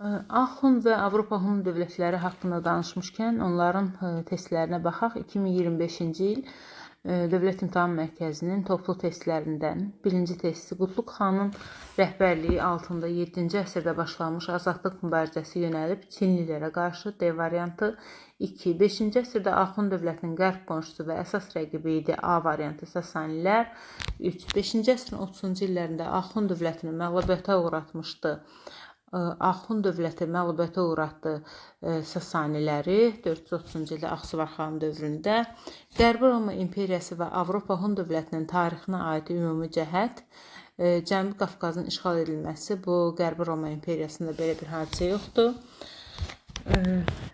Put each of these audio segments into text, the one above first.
Axun və Avropa Hun dövlətləri haqqında danışmışkən onların testlərinə baxaq. 2025-ci il Dövlət İmtahan Mərkəzinin toplu testlərindən birinci testi Qutluq xanın rəhbərliyi altında 7-ci əsrdə başlanmış azadlıq mübarizəsi yönəlib Çinlilərə qarşı, D variantı. 2. 5-ci əsrdə Axun dövlətinin qərb qonşusu və əsas rəqibi idi, A variantı, Sasanilər. 3. 5-ci əsrin 30-cu illərində Axun dövlətini məğlubiyyətə uğratmışdı. Axun dövləti məğlubiyyətə uğratdı Sasaniləri 430-cu ildə Ağsuvar xan dövründə. Qərbi Roma imperiyası və Avropa Hun dövlətinin tarixinə aid ümumi cəhət Cənubi Qafqazın işğal edilməsi, bu Qərbi Roma imperiyasında belə bir hadisə yoxdur.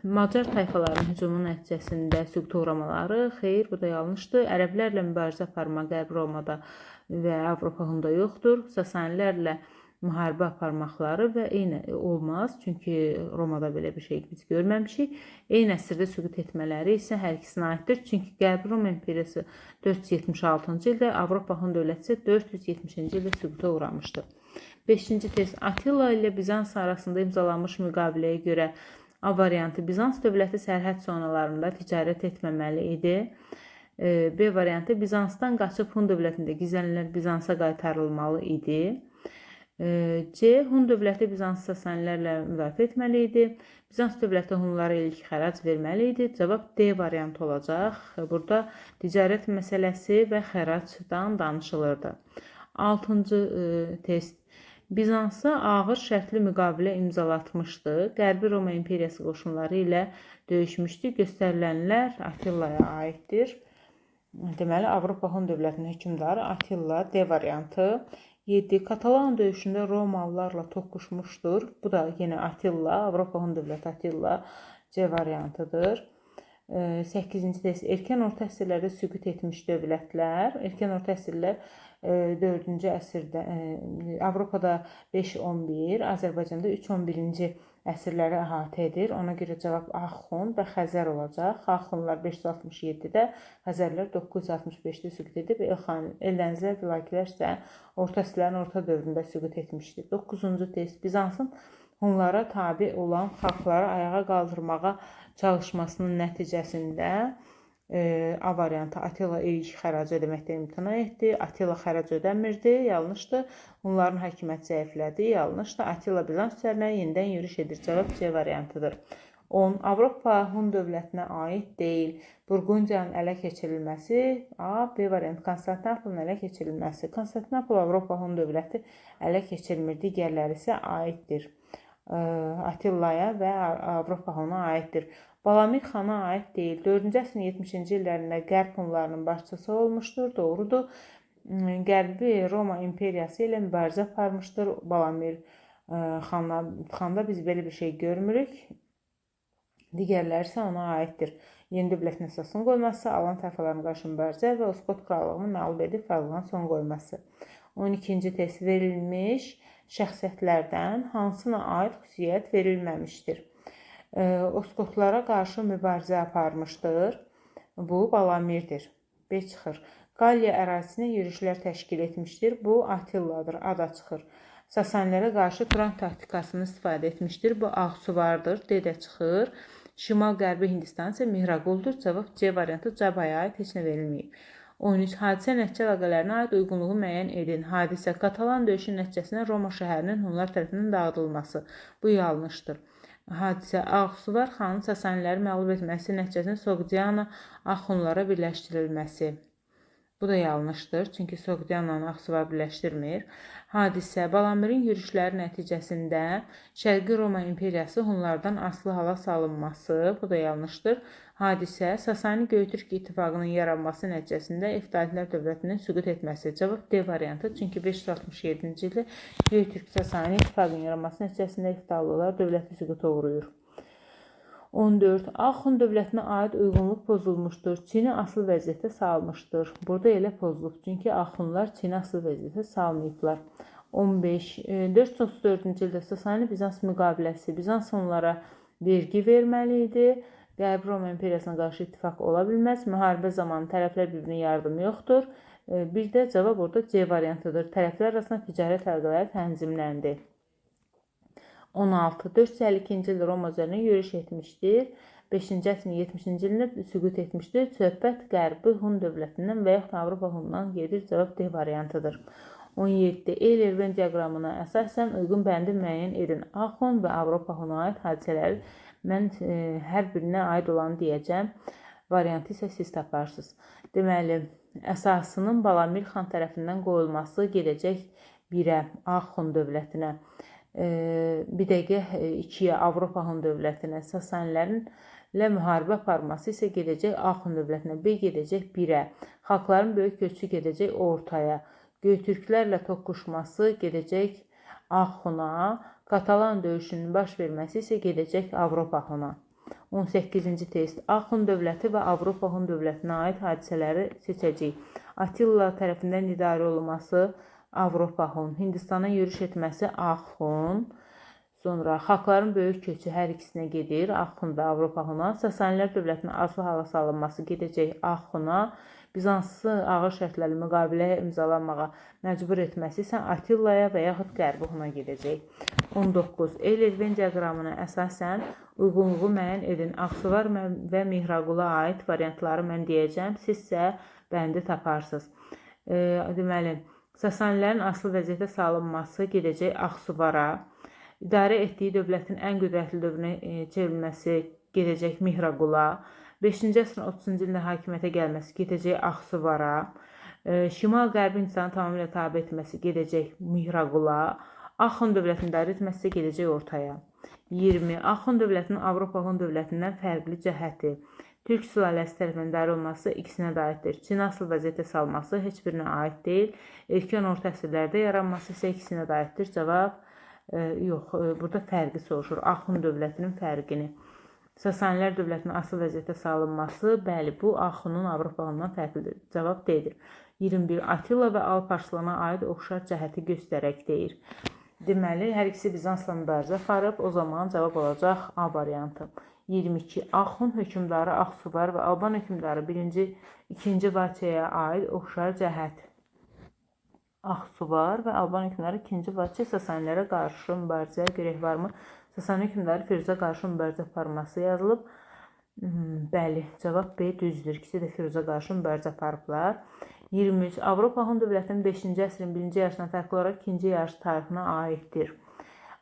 Macar tayfalarının hücumu nəticəsində süquta uğramaları, xeyr, bu da yanlışdır. Ərəblərlə mübarizə aparma Qərbi Romada və Avropa Hunda yoxdur. Sasanilərlə müharibə aparmaqları və eyni olmaz. Çünki Romada belə bir şey biz görməmişik. Eyni əsrdə süqut etmələri isə hər ikisinə aiddir. Çünki Qərbi Roma imperiyası 476-cı ildə, Avropa Hun dövləti isə 470-ci ildə süquta uğramışdı. 5-ci test Attila ilə Bizans arasında imzalanmış müqaviləyə görə A variantı Bizans dövləti sərhəd zonalarında ticarət etməməli idi. B variantı Bizansdan qaçıb Hun dövlətində gizlənənlər Bizansa qaytarılmalı idi. C. Hun dövləti Bizans Sasanilərlə müdafiə etməli idi. Bizans dövləti Hunlara ilk xərac verməli idi. Cavab D variantı olacaq. Burada ticarət məsələsi və xəracdan danışılırdı. 6-cı test. Bizansa ağır şərtli müqavilə imzalatmışdı. Qərbi Roma imperiyası qoşunları ilə döyüşmüşdü. Göstərilənlər Atillaya aiddir. Deməli, Avropa Hun dövlətinin hökmdarı Attila, D variantı. 7. Katalan döyüşündə Romalılarla toqquşmuşdur. Bu da yenə Attila, Avropa Hun dövləti Attila, C variantıdır. 8-ci test. Erkən orta əsrlərdə süqut etmiş dövlətlər. Erkən orta əsrlər 4-cü əsrdə Avropada 5-11, Azərbaycanda 3-11-ci əsrləri əhatə edir. Ona görə cavab Axun və Xəzər olacaq. Axunlar 567-də, Xəzərlər 965-də süqut edib. Eldənizlər, Vilakilər isə orta əsrlərin orta dövründə süqut etmişdi. 9-cu test. Bizansın Hunlara tabe olan xalqları ayağa qaldırmağa çalışmasının nəticəsində A variantı Attila ilk xərac ödəməkdən imtina etdi. Attila xərac ödəmirdi, yanlışdır. Hunların hakimiyyəti zəiflədi, yanlışdır. Attila Bizans üzərinə yenidən yürüş edir. Cavab C variantıdır. 10. Avropa Hun dövlətinə aid deyil. Burqundiyanın ələ keçirilməsi, A, B variantı Konstantinopolun ələ keçirilməsi. Konstantinopol Avropa Hun dövləti ələ keçirmir, digərləri isə aiddir. Atillaya və Avropa Huna aiddir. Balamir xana aid deyil. 4-cü əsrin 70-ci illərində Qərb Hunlarının başçısı olmuşdur. Doğrudur. Qərbi Roma imperiyası ilə mübarizə aparmışdır. Balamir xanda biz belə bir şey görmürük. Digərləri isə ona aiddir. Yeni dövlətin əsasını qoyması, Alan tayfalarına qarşı mübarizə və Oskot krallığını məğlub edib varlığına son qoyması. 12-ci test verilmiş şəxsiyyətlərdən hansına aid xüsusiyyət verilməmişdir? Oskotlara qarşı mübarizə aparmışdır. Bu Balamirdir. B çıxır. Qalliya ərazisinə yürüşlər təşkil etmişdir. Bu Attiladır. A da çıxır. Sasanilərə qarşı Turan taktikasını istifadə etmişdir. Bu Ağsuvardır. D də çıxır. Şimal-Qərbi Hindistan isə Mihraquldur. Cavab C variantı Cabaya aid heç nə verilməyib. 13. Hadisə nəticə əlaqələrinə aid uyğunluğu müəyyən edin. Hadisə Katalan döyüşü nəticəsində Roma şəhərinin Hunlar tərəfindən dağıdılması. Bu yanlışdır. Hadisə Ağsuvar xanın Sasaniləri məğlub etməsi nəticəsində Soqdiana Axunlara birləşdirilməsi. Bu da yanlışdır, çünki Soqdiananı Ağsuvar birləşdirmir. Hadisə Balamirin yürüşləri nəticəsində Şərqi Roma imperiyası Hunlardan asılı hala salınması. Bu da yanlışdır. Hadisə Sasani Göytürk ittifaqının yaranması nəticəsində Eftalitlər dövlətinin süqut etməsi. Cavab D variantı. Çünki 567-ci ildə Göytürk Sasani ittifaqının yaranması nəticəsində Eftallılar dövləti süquta uğrayır. 14. Axun dövlətinə aid uyğunluq pozulmuşdur. Çini asılı vəziyyətə salmışdır. Burada elə pozulub. Çünki Axunlar Çini asılı vəziyyətə salmayıblar. 15. 434-cü ildə Sasani-Bizans müqaviləsi Bizans onlara vergi verməli idi. Qərbi Roma imperiyasına qarşı ittifaq ola bilməz. Müharibə zamanı tərəflər bir-birinə yardımı yoxdur. Bir də cavab orada C variantıdır. Tərəflər arasında ticarət əlaqələri tənzimləndi. 16. 452-ci ildə Roma üzərinə yürüş etmişdir. 5-ci əsrin 70-ci ilində süqut etmişdir. Söhbət Qərbi Hun dövlətindən və yaxud Avropa Hunundan gedir. Cavab D variantıdır. 17. Eyler-Venn diaqramına əsasən uyğun bəndi müəyyən edin. Axun və Avropa Huna aid hadisələri mən hər birinə aid olanı deyəcəm. Variantı isə siz taparsınız. Deməli, əsasının Balamir xan tərəfindən qoyulması gedəcək 1-ə, Axun dövlətinə. Bir dəqiqə 2-yə Avropa Hun dövlətinə, Sasanilərin ilə müharibə aparması isə gedəcək Axun dövlətinə, B gedəcək 1-ə. Xalqların böyük köçü gedəcək ortaya. Göytürklərlə toqquşması gedəcək Axuna, Katalan döyüşünün baş verməsi isə gedəcək Avropa Huna. 18-ci test. Axun dövləti və Avropa Hun dövlətinə aid hadisələri seçəcəyik. Attila tərəfindən idarə olunması Avropa Hun, Hindistana yürüş etməsi Axun, sonra xalqların böyük köçü hər ikisinə gedir, Axun və Avropa Huna, Sasanilər dövlətinin asılı hala salınması gedəcək Axuna, Bizansı ağır şərtlərlə müqavilə imzalanmağa məcbur etməsi isə Atillaya və yaxud Qərbi Huna gedəcək. 19. Eyler-Venn diaqramına əsasən uyğunluğu müəyyən edin. Ağsuvar və Mihraqula aid variantları mən deyəcəm, sizsə bəndi taparsınız. Deməli, Sasanilərin asılı vəziyyətə salınması gedəcək Ağsuvara, idarə etdiyi dövlətin ən qüdrətli dövrünə çevrilməsi gedəcək Mihraqula, 5-ci əsrin 30-cu ilində hakimiyyətə gəlməsi gedəcək Ağsuvara, Şimal-Qərbi Hindistanı tamamilə tabe etməsi gedəcək Mihraqula, Axun dövlətini idarə etməsi gedəcək ortaya. 20. Axun dövlətinin Avropa Hun dövlətindən fərqli cəhəti. Türk sülaləsi tərəfindən idarə olunması ikisinə də aiddir. Çin asılı vəziyyətə salması heç birinə aid deyil. Erkən orta əsrlərdə yaranması isə ikisinə də aiddir. Cavab yox, burada fərqi soruşur. Axun dövlətinin fərqini. Sasanilər dövlətinin asılı vəziyyətə salınması, bəli, bu Axunun Avropa Hunundan fərqlidir. Cavab D-dir. 21. Attila və Alp Arslana aid oxşar cəhəti göstərək deyir. Deməli, hər ikisi Bizansla mübarizə aparıb, o zaman cavab olacaq A variantı. 22. Axun hökmdarı Ağsuvar və Alban hökmdarı 1-ci, 2-ci Vaçeyə aid oxşar cəhət. Ağsuvar və Alban hökmdarı 2-ci Vaçe Sasanilərə qarşı mübarizəyə görək varmı? Sasani hökmdarı Firuzə qarşı mübarizə aparması yazılıb. Bəli, cavab B düzdür. İkisi də Firuzə qarşı mübarizə aparıblar. 23. Avropa Hun dövlətinin 5-ci əsrin 1-ci yarısından fərqli olaraq 2-ci yarısı tarixinə aiddir.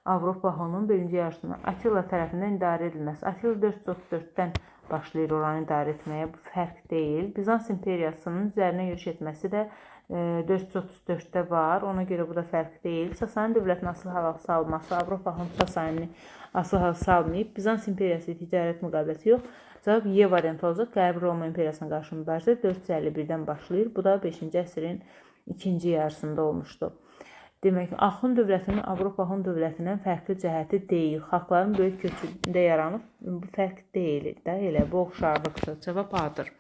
Avropa Hunun 1-ci yarısına Attila tərəfindən idarə edilməsi. Attila 434-dən başlayır oranı idarə etməyə. Bu fərq deyil. Bizans imperiyasının üzərinə yürüş etməsi də 434-də var. Ona görə bu da fərq deyil. Sasani dövlətinin asılı hala salması Avropa Hun Sasanini asılı hala salmayıb. Bizans imperiyası ticarət müqaviləsi yox. Cavab Y variantı olacaq. Qərbi Roma imperiyasına qarşı mübarizə 451-dən başlayır. Bu da 5-ci əsrin ikinci yarısında olmuşdu. Demək, Axun dövlətinin Avropa Hun dövlətindən fərqli cəhəti deyil. Xalqların böyük köçündə yaranıb. Bu fərq deyil də, elə bu oxşarlıqdır. Cavab A-dır.